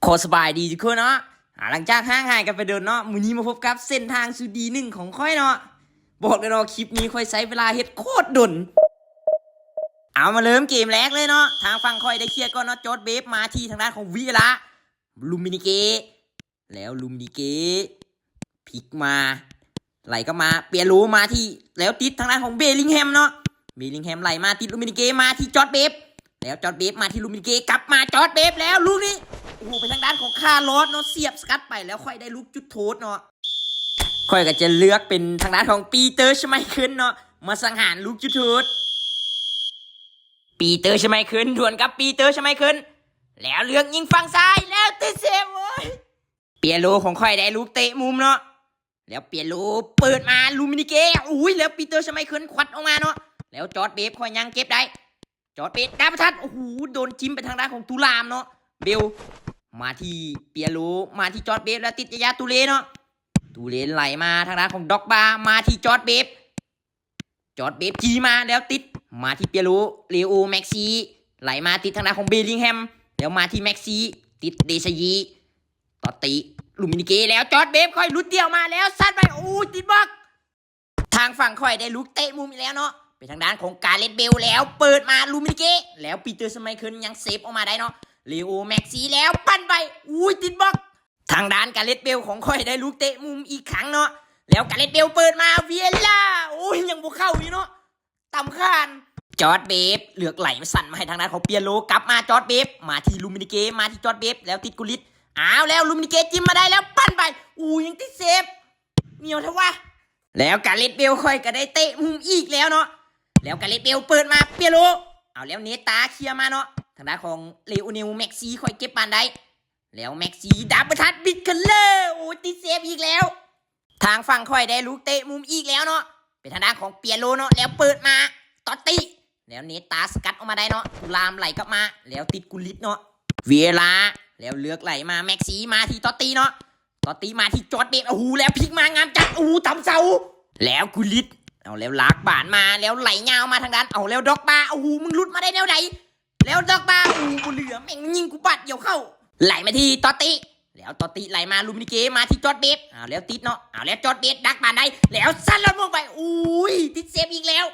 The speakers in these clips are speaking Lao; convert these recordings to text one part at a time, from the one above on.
ຂໍສະບາຍດີທຸກຄົນເນາະ ອາ ຫຼັງຈາກຫ່າງຫາຍກັນໄປດົນເນາະ ມື້ນີ້ມາພົບກັບເສັ້ນທາງສູ່ດີໜຶ່ງຂອງຂ້ອຍເນາະ. ບອກເລີຍເນາະ ຄລິບນີ້ຂ້ອຍໃຊ້ເວລາເຮັດໂຄດດົນ. ເອົາ ມາເລີ່ມເກມແລກເລີຍເນາະ. ທາງຝັ່ງຂ້ອຍໄດ້ເຄຍກ່ອນເນາະ ຈອດເບບ ມາທີ່ທາງດ້ານຂອງວິເອລາ ລູມມິນິເກ ແລ້ວລູມມິນິເກ ພິກມາ ໄຫຼກັບມາ ເປຍໂລ ມາທີ່ ແລ້ວຕິດທາງດ້ານຂອງເບລິງແຮມເນາະ. ເບລິງແຮມໄຫຼມາຕິດລູມມິນິເກ ມາທີ່ຈອດເບບ ແລ້ວຈອດເບບມາທີ່ລູມມິນິເກ ກັບມາຈອດເບບ ແລ້ວລູກນີ້ ໂອ້ໂຫ ໄປທາງດ້ານຂອງຄາລອດເນາະ ສຽບສະກັດໄປ ແລ້ວຂ້ອຍໄດ້ລູກຈຸດໂທດເນາະ. ຂ້ອຍກໍຈະເລືອກເປັນທາງດ້ານຂອງປີເຕີ ຊະໄມເຄິນເນາະ ມາສັງຫານລູກຈຸດໂທດ. ປີເຕີ ຊະໄມເຄິນ ດວນກັບປີເຕີ ຊະໄມເຄິນ ແລ້ວເລືອກຍິງຝັ່ງຊ້າຍ ແລ້ວຕິດເຊບ ໂອ້ຍ ເປຍໂລຂອງຂ້ອຍໄດ້ລູກເຕະມຸມເນາະ ແລ້ວເປຍໂລເປີດມາ ລູມມິນິເກ ໂອ້ຍ ແລ້ວປີເຕີ ຊະໄມເຄິນຄວັດອອກມາເນາະ ແລ້ວຈອດເບບຂ້ອຍຍັງເກັບໄດ້ ຈອດເບບ ດັບເບິນທັດ ໂອ້ໂຫ ໂດນຈິ້ມໄປທາງດ້ານຂອງຕູລາມເນາະ. ເບວ ມາທີ່ເປຍໂລ ມາທີ່ຈອດເບບ ແລ້ວຕິດຢາຢາ ຕູເລເນາະ ຕູເລໄຫຼມາທາງດ້ານຂອງດັອກບາ ມາທີ່ຈອດເບບ ຈອດເບບຈີ່ມາແລ້ວຕິດ ມາທີ່ເປຍໂລ ເລໂອ ແມັກຊີ ໄຫຼມາຕິດທາງດ້ານຂອງເບລິງແຮມ ແລ້ວມາທີ່ແມັກຊີ ຕິດເດຊາຢີ ຕອດຕິ ລູມມິນິເກ ແລ້ວຈອດເບບ ຂ້ອຍຫຼຸດດ່ຽວມາ ແລ້ວຊັດໄປ ໂອ້ຍ ຕິດບລັອກ. ທາງຝັ່ງຂ້ອຍໄດ້ລູກເຕະມຸມອີກແລ້ວເນາະ ເປັນທາງດ້ານຂອງກາເລັດ ເບວ ແລ້ວເປີດມາ ລູມມິນິເກ ແລ້ວປີເຕີ ຊະໄມເຄິນຍັງເຊບອອກມາໄດ້ເນາະ ເລໂອ ແມັກຊີ ແລ້ວປັ່ນໄປ ໂອ້ຍ ຕິດບລັອກ. ທາງດ້ານກາເລັດ ເບວ ຂອງຂ້ອຍໄດ້ລູກເຕະມຸມອີກຄັ້ງເນາະ ແລ້ວກາເລັດ ເບວ ເປີດມາ ວິເອລາ ໂອ້ຍ ຍັງບໍ່ເຂົ້າຢູ່ເນາະ ຕຳຄານ ຈອດເບບ ເລືອກໄຫຼມາສັນມາໃຫ້ທາງດ້ານຂອງເປຍໂລ ກັບມາຈອດເບບ ມາທີ່ລູມມິນິເກ ມາທີ່ຈອດເບບ ແລ້ວຕິດກູລິດ ອ້າວ ແລ້ວລູມມິນິເກຈິ້ມມາໄດ້ ແລ້ວປັ່ນໄປ ອູ້ ຍັງຕິດເຊບ ໜຽວແທ້ວະ ແລ້ວກາເລັດ ເບວ ຂ້ອຍກໍໄດ້ເຕະມຸມອີກແລ້ວເນາະ ແລ້ວກາເລັດ ເບວ ເປີດມາ ເປຍໂລ ເອົາ ແລ້ວເນຕາເຄຍມາເນາະ ທາງດ້ານຂອງເລໂອເນລ ແມັກຊີ ຂ້ອຍເກັບບານໄດ້ ແລ້ວແມັກຊີ ດັບເບິນທັດ ບິດຄັນເລີ ໂອ້ຍ ຕິດເຊບອີກແລ້ວ. ທາງຝັ່ງຂ້ອຍໄດ້ລູກເຕະມຸມອີກແລ້ວເນາະ ເປັນທາງດ້ານຂອງເປຍໂລເນາະ ແລ້ວເປີດມາ ຕອດຕິ ແລ້ວເນຕາສະກັດອອກມາໄດ້ເນາະ ຕູລາມໄຫຼກັບມາ ແລ້ວຕິດກູລິດເນາະ ວິເອລາ ແລ້ວເລືອກໄຫຼມາ ແມັກຊີ ມາທີ່ຕອດຕິເນາະ ຕອດຕິມາທີ່ຈອດເບບ ໂອ້ໂຫ ແລ້ວພິກມາງາມຈັດ ໂອ້ໂຫ ຕຳເສົາ ແລ້ວກູລິດ ເອົາ ແລ້ວລາກບານມາ ແລ້ວໄຫຼຍາວມາທາງດ້ານ ເອົາ ແລ້ວດັອກບາ ໂອ້ໂຫ ມຶງຫຼຸດມາໄດ້ແນວໃດ ແລ້ວດັອກບາ ໂອ້ ບໍ່ເຫຼືອ ແມ່ງຍິງກູບາດດຽວເຂົ້າ ໄຫຼມາທີ່ຕອດຕິ ແລ້ວຕອດຕິໄຫຼມາ ລູມມິນິເກ ມາທີ່ຈອດເບບ ເອົາ ແລ້ວຕິດເນາະ ເອົາ ແລ້ວຈອດເບບດັກບານໄດ້ ແລ້ວຊັດລອດມ່ວງໄປ ໂອ້ຍ ຕິດເຊບອີກແລ້ວ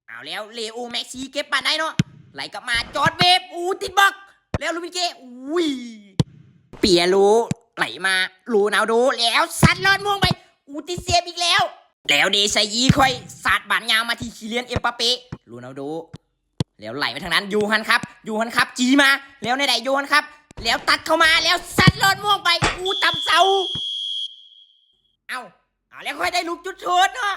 ເອົາ ແລ້ວເລໂອ ແມັກຊີ ເກັບບານໄດ້ເນາະ ໄຫຼກັບມາ ຈອດເບບ ໂອ້ ຕິດບລັອກ ແລ້ວລູມມິນິເກ ອຸ້ຍ ເປຍໂລ ໄຫຼມາ ໂຣນາວໂດ ແລ້ວຊັດລອດມ່ວງໄປ ອູ້ ຕິດເຊບອີກແລ້ວ ແລ້ວເດຊາຢີ ຂ້ອຍສາດບານຍາວມາທີ່ຄີລຽນ ເອັມປາເປ ໂຣນາວໂດ ແລ້ວໄຫຼໄປທາງນັ້ນ ໂຢຮັນຄຣັບ ໂຢຮັນຄຣັບຈີ່ມາ ແລ້ວແນວໃດ ໂຢຮັນຄຣັບ ແລ້ວຕັດເຂົ້າມາ ແລ້ວຊັດລອດມ່ວງໄປ ອູ້ ຕຳເສົາ ເອົ້າ ເອົາ ແລ້ວຂ້ອຍໄດ້ລູກຈຸດໂທດເນາະ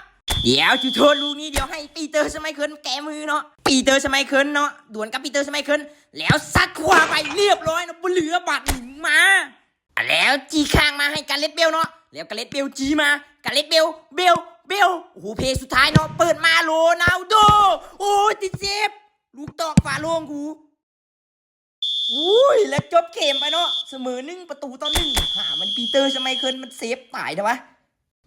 ດຽວຈຸດໂທດລູກນີ້ ດຽວໃຫ້ປີເຕີ ຊະໄມເຄິນ ແກ້ມືເນາະ ປີເຕີ ຊະໄມເຄິນເນາະ ດວນກັບປີເຕີ ຊະໄມເຄິນ ແລ້ວຊັດຂວາໄປ ລຽບຮ້ອຍເນາະ ບໍ່ເຫຼືອບາດນີ້ ມາ ແລ້ວຈີ່ຂ້າງມາໃຫ້ກາເລັດ ເບວ ເນາະ ແລ້ວກາເລັດ ເບວ ຈີ່ມາ ກາເລັດ ເບວ ເບວ ເບວ ໂອ້ໂຫ ເພສຸດທ້າຍເນາະ ເປີດມາ ໂຣນາວໂດ ໂອ້ຍ ຕິດເຊບ ລູກຕອກຝາໂລງກູ ໂອ້ຍ ແລ້ວຈົບເກມໄປເນາະ ສະເໝີໜຶ່ງປະຕູຕໍ່ໜຶ່ງ ຫາມັນປີເຕີ ຊະໄມເຄິນ ມັນເຊບຕາຍແທ້ວະ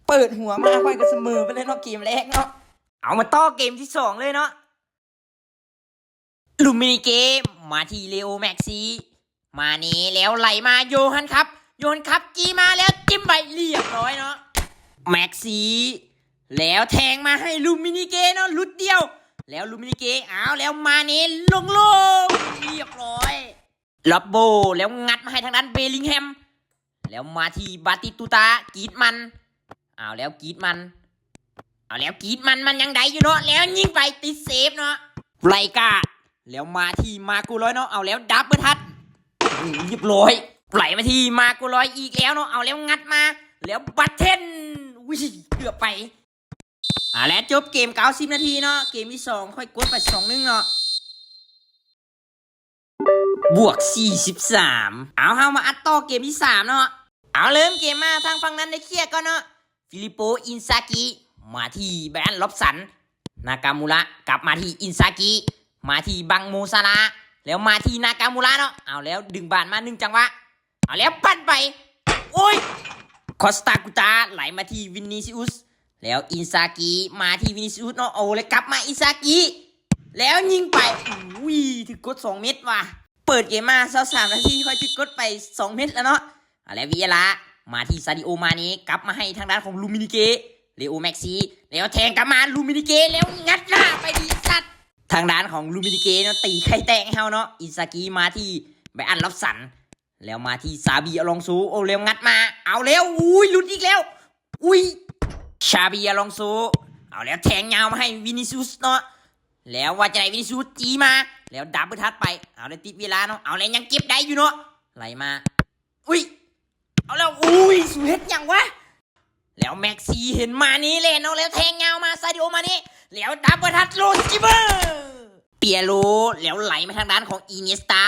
ເປີດຫົວມາຂ້ອຍກໍສະເໝີໄປເລີຍເນາະ ເກມແລກເນາະ ເອົາ ມາຕໍ່ເກມທີສອງເລີຍເນາະ ລູມມິນິເກ ມາທີ່ເລໂອ ແມັກຊີ ມາເນ ແລ້ວໄຫຼມາ ໂຢຮັນຄຣັບ ໂຢຮັນຄຣັບຈີ່ມາ ແລ້ວຈິ້ມໄປ ລຽບຮ້ອຍເນາະ ແມັກຊີ ແລ້ວແທງມາໃຫ້ລູມມິນິເກເນາະ ຫຼຸດດ່ຽວ ແລ້ວລູມມິນິເກ ເອົາ ແລ້ວມາເນ ລົງໂລງ ລຽບຮ້ອຍ ລັອບໂບ ແລ້ວງັດມາໃຫ້ທາງດ້ານເບລິງແຮມ ແລ້ວມາທີ່ບາຕິດຕູຕາ ກຣີດມັນ ເອົາແລ້ວກຣີດມັນ ເອົາແລ້ວກຣີດມັນ ມັນຍັງໄດ້ຢູ່ເນາະ ແລ້ວຍິງໄປຕິດເຊບເນາະ ໄລກາ ແລ້ວມາທີ່ມາໂກລອຍເນາະ ເອົາແລ້ວດັບເບິນທັດ ໂອ້ໂຫ ລຽບຮ້ອຍ ໄຫຼມາທີ່ມາໂກລອຍອີກແລ້ວເນາະ ເອົາແລ້ວງັດມາ ແລ້ວບັດເທັນ ອຸ້ຍ ເກືອບໄປ ອ່າ ແລະ ຈົບເກມເກົ້າສິບນາທີເນາະ ເກມທີສອງຂ້ອຍກົດໄປສອງໜຶ່ງເນາະ ບວກສີ່ສິບສາມ ເອົາ ເຮົາມາອັດຕໍ່ເກມທີສາມເນາະ ເອົາ ເລີ່ມເກມມາ ທາງຝັ່ງນັ້ນໄດ້ເຄຍກ່ອນເນາະ ຟີລິບໂປ ອິນຊາກິ ມາທີ່ບຣານ ລັອບສັນ ນາກາມູຣະ ກັບມາທີ່ອິນຊາກິ ມາທີ່ບັງໂມຊາລາ ແລ້ວມາທີ່ນາກາມູຣະເນາະ ເອົາແລ້ວດຶງບານມາໜຶ່ງຈັງຫວະ ເອົາແລ້ວປັ່ນໄປ ໂອ້ຍ ຄອສຕາກູຕາ ໄຫຼມາທີ່ວິນນີຊິອຸສ ແລ້ວອິນຊາກິ ມາທີ່ວິນນີຊິອຸສເນາະ ໂອ້ ແລ້ວກັບມາອິນຊາກິ ແລ້ວຍິງໄປ ອຸ້ຍ ຖືກກົດສອງເມັດວ່ະ ເປີດເກມມາຊາວສາມນາທີ ຂ້ອຍຖືກກົດໄປສອງເມັດແລ້ວເນາະ. ເອົາແລ້ວ ວິເອລາ ມາທີ່ຊາດິໂອ ມາເນ ກັບມາໃຫ້ທາງດ້ານຂອງລູມິນິເກ ເລໂອ ແມັກຊີ ແລ້ວແທງກັບມາລູມິນິເກ ແລ້ວງັດໜ້າໄປດີສັດ. ທາງດ້ານຂອງລູມິນິເກເນາະ ຕີໄຂ່ແຕກໃຫ້ເຮົາເນາະ. ອິນຊາກີ ມາທີ່ໄບອັນ ລັອບສັນ ແລ້ວມາທີ່ຊາບີ ອາລອງໂຊ ໂອ້ ແລ້ວງັດມາ ເອົາແລ້ວ ອຸ້ຍ ຫຼຸດອີກແລ້ວ ອຸ້ຍ ຊາບີ ອາລອງໂຊ ເອົາແລ້ວແທງຍາວມາໃຫ້ວິນີຊຸສເນາະ. ແລ້ວວ່າຈັ່ງໃດ ວິນີຊຸສຈີ້ມາ ແລ້ວດັບເບິນທັດໄປ ເອົາແລ້ວຕິດເວລາເນາະ ເອົາແລ້ວຍັງເກັບໄດ້ຢູ່ເນາະ ໄຫຼມາ ອຸ້ຍ ເອົາແລ້ວ ອຸ້ຍ ສູເຮັດຫຍັງວະ? ແລ້ວແມັກຊີເຫັນມາເນແລ່ນເນາະ ແລ້ວແທງຍາວມາ ຊາດິໂອ ມາເນ ແລ້ວດັບເບິນທັດ ໂຣຊິເບີ ເປຍໂລ ແລ້ວໄຫຼມາທາງດ້ານຂອງ ອີເນສຕາ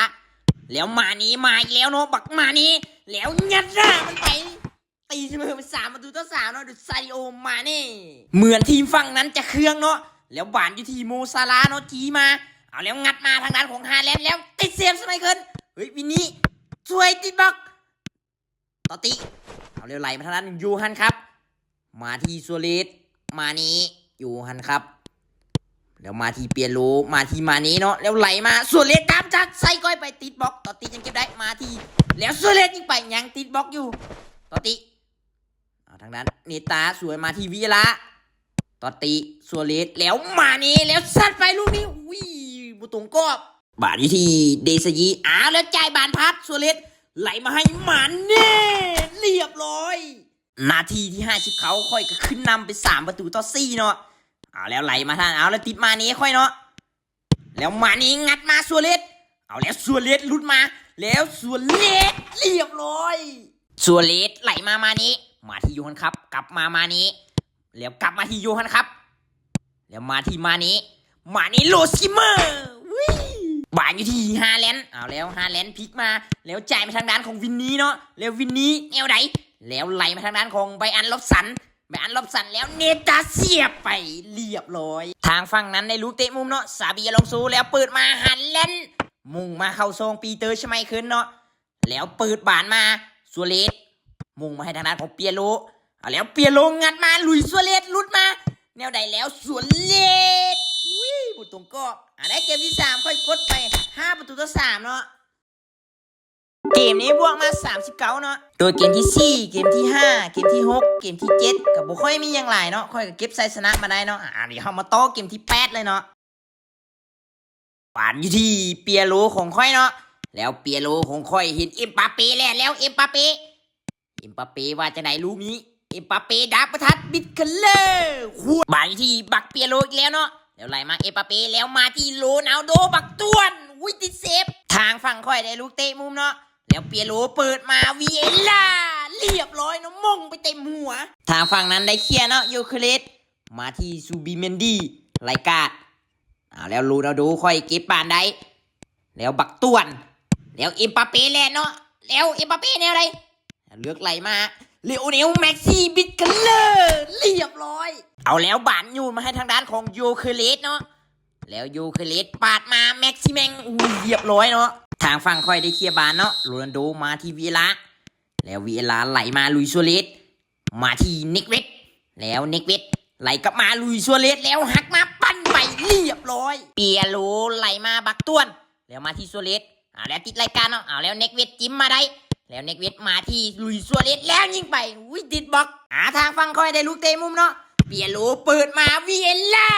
ແລ້ວມາເນມາອີກແລ້ວເນາະ ບັກມາເນ ແລ້ວຍັດໜ້າມັນໄປ ຕີສະເໝີເປັນສາມປະຕູຕໍ່ສາມເນາະ ໂດຍຊາດິໂອ ມາເນ. ເໝືອນທີມຝັ່ງນັ້ນຈະເຄືອງເນາະ ແລ້ວບານຢູ່ທີ່ໂມຊາລາເນາະ ຈີ້ມາ ເອົາແລ້ວງັດມາທາງດ້ານຂອງ ຮາແລນ ແລ້ວຕິດເຊບ ສະໄມເຄິນ ເຮີ້ຍ ວິນນີ ຊ່ວຍຕິດບັອກ ຕອດຕິ ເອົາແລ້ວໄຫຼມາທາງດ້ານໂຢຮັນຄັບ ມາທີ່ ສຸວເຣດ ມາເນ ໂຢຮັນຄັບ ແລ້ວມາທີ່ເປຍໂລ ມາທີ່ມາເນເນາະ ແລ້ວໄຫຼມາ ສຸວເຣດຕາມຈັດ ໃສ່ກ້ອຍໄປ ຕິດບັອກ ຕອດຕິຍັງເກັບໄດ້ ມາທີ່ ແລ້ວສຸວເຣດຍິງໄປ ຍັງຕິດບັອກຢູ່ ຕອດຕິ ເອົາທາງດ້ານເນຕາ ສວນມາທີ່ວິເອລາ ຕອດຕິ ສຸວເຣດ ແລ້ວມາເນ ແລ້ວຊັດໄປລູກນີ້ ອຸ້ຍ ບໍ່ຕົງກອບ ບານຢູ່ທີ່ເດຊາຢີ ອ້າວ ແລ້ວຈ່າຍບານພາດ ສຸວເຣດ ໄຫຼມາໃຫ້ມາເນ ລຽບຮ້ອຍ. ນາທີທີຫ້າສິບເຂົ້າ ຂ້ອຍກໍຂຶ້ນນຳເປັນສາມປະຕູຕໍ່ສີ່ເນາະ ເອົາແລ້ວໄຫຼມາທາງ ເອົາແລ້ວຕິດມາເນຂ້ອຍເນາະ ແລ້ວມາເນງັດມາ ສຸວເຣດ ເອົາແລ້ວ ສຸວເຣດຫຼຸດມາ ແລ້ວ ສຸວເຣດ ລຽບຮ້ອຍ ສຸວເຣດໄຫຼມາ ມາເນ ມາທີ່ໂຢຮັນຄັບ ກັບມາ ມາເນ ແລ້ວກັບມາທີ່ໂຢຮັນຄັບ ແລ້ວມາທີ່ມາເນ ມາເນ ໂຣຊິເມີ ວິ ບານຢູ່ທີ່ ຮາແລນ ເອົາແລ້ວ ຮາແລນພິກມາ ແລ້ວຈ່າຍມາທາງດ້ານຂອງວິນນີເນາະ ແລ້ວວິນນີແນວໃດ ແລ້ວໄຫຼມາທາງດ້ານຂອງ ໄບອັນ ລັອບສັນ ໄບອັນ ລັອບສັນ ແລ້ວເນຕາ ສຽບໄປ ລຽບຮ້ອຍ ທາງຝັ່ງນັ້ນໄດ້ລູກເຕະມຸມເນາະ ຊາບີ ອາລອງໂຊ ແລ້ວເປີດມາ ຮາແລນ ມຸງມາເຂົ້າຊ່ອງ ປີເຕີ ສະໄມເຄິນເນາະ ແລ້ວເປີດບານມາ ສຸວເຣດ ມຸງມາໃຫ້ທາງດ້ານຂອງເປຍໂລ ເອົາແລ້ວເປຍໂລງັດມາ ລຸຍ ສຸວເຣດ ຫຼຸດມາ ແນວໃດແລ້ວ ສຸວເຣດ ອຸ້ຍ ບໍ່ຕົງກອບ ອັນໃດເກມທີສາມ ຂ້ອຍກົດໄປຫ້າປະຕູຕໍ່ສາມເນາະ ເກມນີ້ບວກມາສາມສິບເກົ້າເນາະ ໂດຍເກມທີສີ່ ເກມທີຫ້າ ເກມທີຫົກ ເກມທີເຈັດ ກໍບໍ່ຄ່ອຍມີຫຍັງຫຼາຍເນາະ ຂ້ອຍກໍເກັບໄຊຊະນະມາໄດ້ເນາະ ອາ ດຽວເຮົາມາຕໍ່ເກມທີແປດເລີຍເນາະ ບານຢູ່ທີ່ເປຍໂລຂອງຂ້ອຍເນາະ ແລ້ວເປຍໂລຂອງຂ້ອຍເຫັນເອັມປາເປແລ່ນ ແລ້ວເອັມປາເປ ເອັມປາເປວ່າຈັ່ງໃດລູກນີ້ ເອັມປາເປດັບປະທັດ ບິດຄັນເລີ ຫວດ ບານຢູ່ທີ່ບັກເປຍໂລອີກແລ້ວເນາະ ແລ້ວໄຫຼມາເອັມປາເປ ແລ້ວມາທີ່ໂຣນາລໂດ ບັກຕ້ວນ ອຸ້ຍ ຕິດເຊບ ທາງຝັ່ງຂ້ອຍໄດ້ລູກເຕະມຸມເນາະ ແລ້ວເປຍໂລເປີດມາ ວິເອລາ ລຽບຮ້ອຍເນາະ ມົ່ງໄປເຕັມຫົວ ທາງຝັ່ງນັ້ນໄດ້ເຄຍເນາະ ໂຢເຄີເຣດ ມາທີ່ຊູບີເມັນດີ ໄລກາດ ເອົາແລ້ວ ໂຣນາລໂດຂ້ອຍເກັບບານໄດ້ ແລ້ວບັກຕ້ວນ ແລ້ວເອັມປາເປແລ່ນເນາະ ແລ້ວເອັມປາເປແນວໃດ ເລືອກໄຫຼມາ ເລໂອເນລ ແມັກຊີ ບິດຄັນເລີ ລຽບຮ້ອຍ ເອົາແລ້ວບານໂຍນມາໃຫ້ທາງດ້ານຂອງໂຢເຄີເຣດເນາະ ແລ້ວໂຢເຄີເຣດປາດມາ ແມັກຊີແມັງ ອູ້ຍ ລຽບຮ້ອຍເນາະ ທາງຝັ່ງຂ້ອຍໄດ້ເຄຍບານເນາະ ໂຣນາລໂດມາທີ່ວິເອລາ ແລ້ວວິເອລາໄຫຼມາ ລຸຍ ສຸວເຣດ ມາທີ່ເນັກເວັດ ແລ້ວເນັກເວັດໄຫຼກັບມາ ລຸຍ ສຸວເຣດ ແລ້ວຫັກມາ ປັ່ນໄປ ລຽບຮ້ອຍ ເປຍໂລໄຫຼມາ ບັກຕ້ວນ ແລ້ວມາທີ່ ສຸວເຣດ ເອົາແລ້ວ ຕິດລາຍການເນາະ ເອົາແລ້ວ ເນັກເວັດຈິ້ມມາໄດ້ ແລ້ວເນັກເວັດມາທີ່ ລຸຍ ສຸວເຣດ ແລ້ວຍິງໄປ ອຸ້ຍ ຕິດບັອກ ອາ ທາງຝັ່ງຂ້ອຍໄດ້ລູກເຕະມຸມເນາະ ເປຍໂລເປີດມາ ວິເອລາ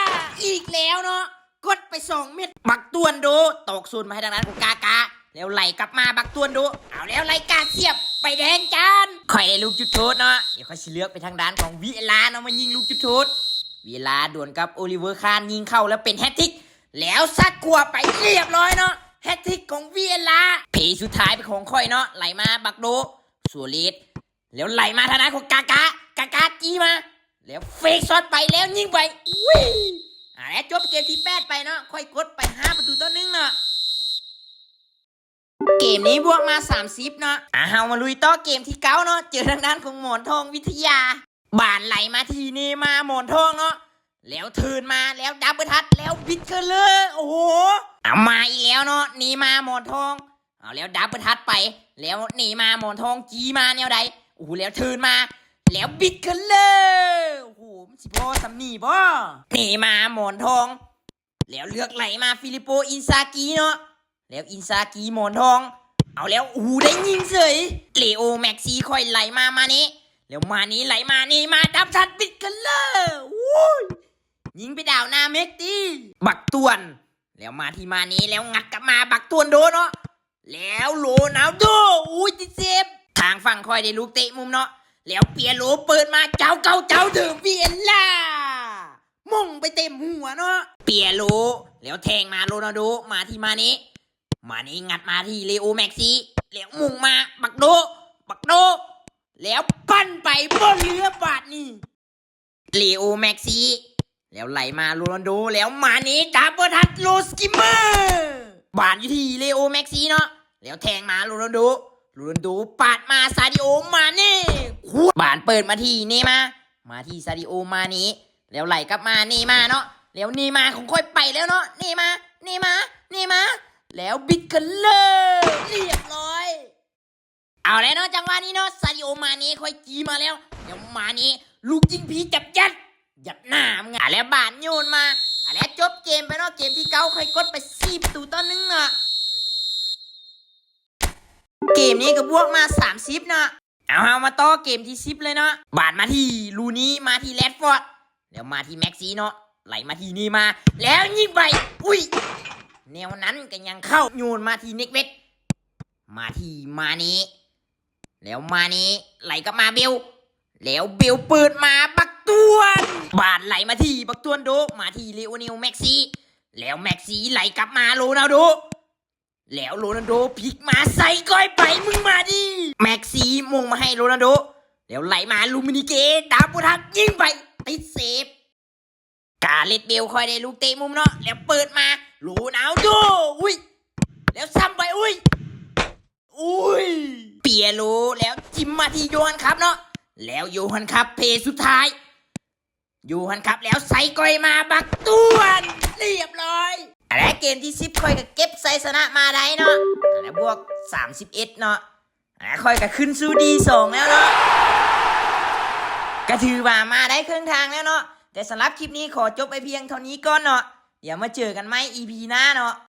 ອີກແລ້ວເນາະ ກົດໄປສອງເມັດ ບັກຕ້ວນໂດ ຕອກໂຊນມາໃຫ້ທາງດ້ານຂອງກາກາ ແລ້ວໄຫຼກັບມາ ບັກຕ້ວນໂດ ເອົາແລ້ວ ໄລກາດສຽບ ໃບແດງຈານ ຂ້ອຍໄດ້ລູກຈຸດໂທດເນາະ ດຽວຂ້ອຍຊິເລືອກໄປທາງດ້ານຂອງວິເອລາເນາະ ມາຍິງລູກຈຸດໂທດ ວິເອລາດວນກັບ ໂອລິເວີ ຄານ ຍິງເຂົ້າ ແລ້ວເປັນແຮັດທຣິກ ແລ້ວຊັກຂວາໄປ ລຽບຮ້ອຍເນາະ ແຮັດທຣິກຂອງວິເອລາ ເພສຸດທ້າຍເປັນຂອງຂ້ອຍເນາະ ໄຫຼມາ ບັກໂດ ສຸວເຣດ ແລ້ວໄຫຼມາທາງດ້ານຂອງກາກາ ກາກາຈີ້ມາ ແລ້ວເຟກຊັອດໄປ ແລ້ວຍິງໄປ ອຸ້ຍ ອາ ແລ້ວຈົບເກມທີແປດໄປເນາະ ຂ້ອຍກົດໄປຫ້າປະຕູຕໍ່ໜຶ່ງເນາະ ເກມນີ້ບວກມາສາມສິບເນາະ ອາ ເຮົາມາລຸຍຕໍ່ເກມທີເກົ້າເນາະ ເຈີທາງດ້ານຂອງໝອນທອງວິທະຍາ ບານໄຫຼມາທີ່ເນມາ ໝອນທອງເນາະ ແລ້ວເທີນມາ ແລ້ວດັບເບິນທັດ ແລ້ວບິດເຄີນເລີ ໂອ້ໂຫ ເອົາມາອີກແລ້ວເນາະ ເນມາ ໝອນທອງ ເອົາແລ້ວດັບເບິນທັດໄປ ແລ້ວເນມາ ໝອນທອງ ຈີ້ມາແນວໃດ ໂອ້ໂຫ ແລ້ວເທີນມາ ແລ້ວບິດເຄີນເລີ ໂອ້ໂຫ ມັນຊິພໍສ່ຳນີ້ບໍ່ ເນມາ ໝອນທອງ ແລ້ວເລືອກໄຫຼມາ ຟີລິບໂປ ອິນຊາກີເນາະ ແລ້ວອິນຊາກີໝອນທອງ ເອົາແລ້ວ ໂອ້ໂຫ ໄດ້ຍິງເສີຍ. ເລໂອ ແມັກຊີ ຄ່ອຍໄຫຼມາ ມາເນ ແລ້ວມາເນໄຫຼມາ ເນມາ ດຳສັດ ບິດກັນເລີຍ ໂອ້ຍ ຍິງໄປດາວໜ້າເມັກຕິ ບັກຕວນ ແລ້ວມາທີ່ມາເນ ແລ້ວງັດກັບມາ ບັກຕວນໂດເນາະ ແລ້ວໂຣນັລໂດ ໂອ້ຍ ຕິດເຊບ. ທາງຝັ່ງຂ້ອຍໄດ້ລູກເຕະມຸມເນາະ ແລ້ວເປຍໂລເປີດມາ ເຈົ້າເກົ່າເຈົ້າເດີມ ວິເອລາ ມົງໄປເຕັມຫົວເນາະ ເປຍໂລ ແລ້ວແທງມາໂຣນັລໂດ ມາທີ່ມາເນ ມາເນງັດມາທີ່ເລໂອ ແມັກຊີ ແລ້ວມຸງມາ ບັກໂດ ບັກໂດ ແລ້ວປັ່ນໄປບໍ່ເຫຼືອບາດນີ້ ເລໂອ ແມັກຊີ ແລ້ວໄຫຼມາໂຣນັລໂດ ແລ້ວມາເນ ດັບເບິນທັດ ໂລສະກິມເມີ ບານຢູ່ທີ່ເລໂອ ແມັກຊີເນາະ ແລ້ວແທງມາໂຣນັລໂດ ໂຣນັລໂດປາດມາ ຊາດິໂອ ມາເນ ບານເປີດມາທີ່ເນມາ ມາທີ່ຊາດິໂອ ມາເນ ແລ້ວໄຫຼກັບມາເນມາເນາະ ແລ້ວເນມາຂອງຂ້ອຍໄປແລ້ວເນາະ ເນມາ ເນມາ ເນມາ ແລ້ວບິດກັນເລີຍ ລຽບຮ້ອຍ. ເອົາແລ້ວເນາະ ຈັງຫວະນີ້ເນາະ ຊາດິໂອ ມາເນ ຄ່ອຍຈີ່ມາແລ້ວ ແລ້ວມາເນ ລູກຍິງຜີຈັບຍັດ ຍັດໜ້າມາ ແລ້ວບານໂຍນມາ ແລ້ວຈົບເກມໄປເນາະ ເກມທີເກົ້າ ຂ້ອຍກົດໄປສີ່ປະຕູຕໍ່ໜຶ່ງເນາະ ເກມນີ້ກໍບວກມາສາມສິບເນາະ. ເອົາ ເຮົາມາຕໍ່ເກມທີສິບເລີຍເນາະ ບານມາທີ່ລູນີ ມາທີ່ແຣດຟອດ ແລ້ວມາທີ່ແມັກຊີເນາະ ໄຫຼມາທີ່ເນມາ ແລ້ວຍິງໄປ ອຸ້ຍ ແນວນັ້ນກໍຍັງເຂົ້າ ໂຍນມາທີ່ເນັກເວັດ ມາທີ່ມາເນ ແລ້ວມາເນໄຫຼກັບມາເບວ ແລ້ວເບວເປີດມາ ບັກຕວນ ບານໄຫຼມາທີ່ບັກຕວນໂດ ມາທີ່ເລໂອເນລ ແມັກຊີ ແລ້ວແມັກຊີໄຫຼກັບມາໂຣນັລໂດ ແລ້ວໂຣນັລໂດພິກມາໃສ່ກ້ອຍໄປ ມຶງມາດີ ແມັກຊີມົງມາໃຫ້ໂຣນັລໂດ ແລ້ວໄຫຼມາ ລູມິນິເກ ດາວໂປທັກ ຍິງໄປ ຕິດເຊບ. ກາເລັດເບວ ຄ່ອຍໄດ້ລູກເຕະມຸມເນາະ ແລ້ວເປີດມາ ໂຣນັລໂດ ອຸ້ຍ ແລ້ວຊ້ຳໄປ ອຸ້ຍ ອຸ້ຍ ເປຍໂລ ແລ້ວຈິ້ມມາທີ່ໂຢຮັນຄຣັບເນາະ ແລ້ວໂຢຮັນຄຣັບເພສຸດທ້າຍ ໂຢຮັນຄຣັບ ແລ້ວໃສ່ກ້ອຍມາ ບັກຕວນ ລຽບຮ້ອຍ. ອັນແລະ ເກມທີສິບ ຂ້ອຍກໍເກັບໄຊຊະນະມາໄດ້ເນາະ ອັນແລະ ບວກສາມສິບເອັດເນາະ ອັນແລະ ຂ້ອຍກໍຂຶ້ນສູ່ດີສອງແລ້ວເນາະ ກໍຖືວ່າມາໄດ້ເຄິ່ງທາງແລ້ວເນາະ. ແຕ່ສຳລັບຄລິບນີ້ຂໍຈົບໄວ້ພຽງເທົ່ານີ້ກ່ອນເນາະ ດຽວມາເຈີກັນໃໝ່ອີພີໜ້າເນາະ.